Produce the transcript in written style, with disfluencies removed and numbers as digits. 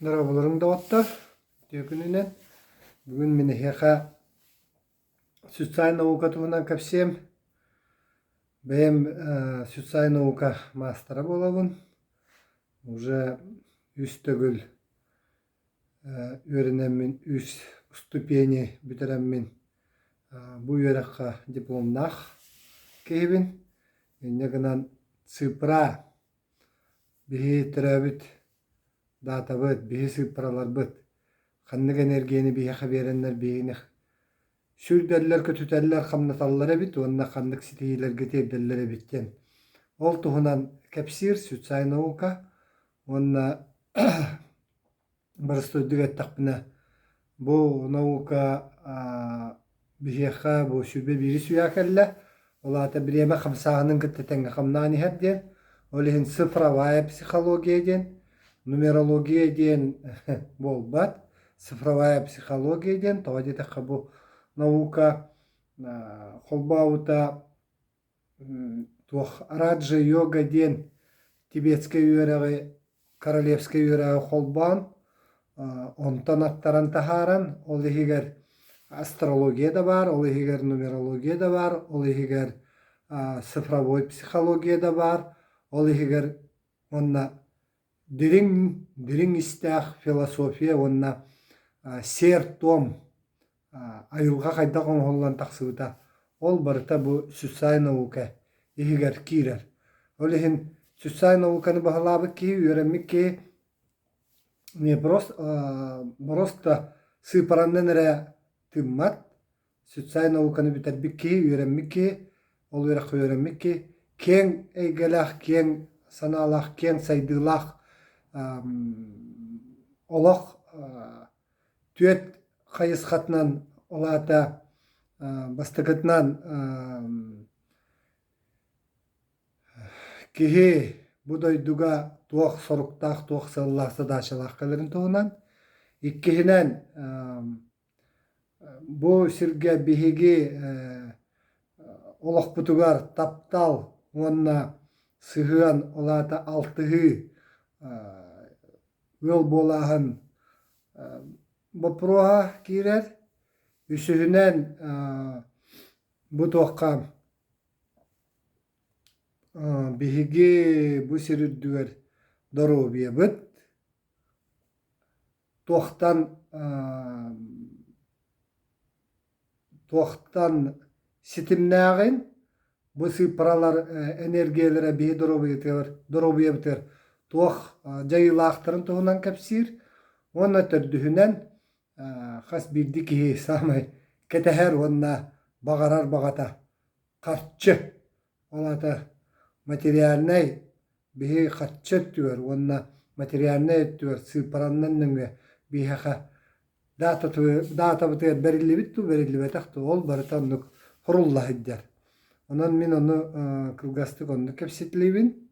Дорооболоруҥ доҕоттор, үтүө күнүнэн. Бүгүн мин эһиэхэ социальнай наука туһунан кэпсиэм. Бэйэм социальнай наука маастара буолабын. Уже үс төгүл үөрэнэммин үс ступени бүтэрэммин бу үөрэххэ дипломнаах киһибин. Инньэ гынан цифра Биһи төрөөбүт даатабыт, биһи сыыппараларбыт ханнык энергияны биһиэхэ биэрэннэр биһигини сүүрдэллэр, көтүтэллэр, хамнаталлар эбит уонна ханнык ситиһиилэргэ тиэрдэллэр эбит диэн. Ол туһунан кэпсиир социальная наука уонна Боростуойдук эттэхпинэ, бу наука биһиэхэ бу 21 үйэ кэллэ. Ол аата бириэмэ хамсааһынын кытта тэҥҥэ хамнаан иһэр диэн. Ол иһин цифровая психология диэн, нумерология диэн буолбат. Цифровая психология диэн, тоҕо диэтэххэ бу наука холбообута туох раджа-йога диэн тибетскэй үөрэҕи королевскай үөрэҕи холбоон онтон аттаран таһааран ол иһигэр астрология да баар, ол иһигэр нумерология да баар, ол иһигэр цифровой психология да баар, ол иһигэр уонна дириҥ дириҥ истээх философия уонна сиэр-туом айылҕа хайдах оҥоһуллан тахсыбыта ол барыта бу социальнай наука иһигэр киирэр. Ол иһин социальнай науканы баһылаабыт киһи, үөрэммит киһи не просто просто сыыпараннан эрэ тыыммат, социальнай науканы бүтэрбит киһи, үөрэммит киһи, ол үөрэххэ үөрэммит киһи киэҥ эйгэлээх, киэҥ санаалаах, киэҥ сайдыылаах олох түөрт хайысхатынан, ол аата бастакытынан киһи бу дойдуга туох соруктаах, туох сыаллаах, задачалаах кэлэрин туһунан. Иккиһинэн, бу сиргэ биһиги олохпутугар таптал уонна сыһыан, ол аата алтыһыы, ыал буолааһын боппуруоһа киирэр. Үсүһүнэн, бу туохха биһиги бу сир үрдүгэр доруобуйабыт туохтан туохтан ситимнээҕин, бу сыыппаралар энергиялара биһи доруобуйатыгар доруобуйабытыгар туох дьайыылаахтарын туһунан кэпсиир уонна төрдүһүнэн хас биирдии киһи саамай кэтэһэр уонна баҕарар баҕата харчы. Ол аата материальнай биһи харчы өттүгэр уонна материальнай өттүгэр сыыппараннан нөҥүө биһиэхэ даатабытыгар бэриллибит дуу, бэриллибэтэх дуу, ол барыта оннук хорулла сылдьар. Онон мин ону кылгастык оннук кэпсэтилибин.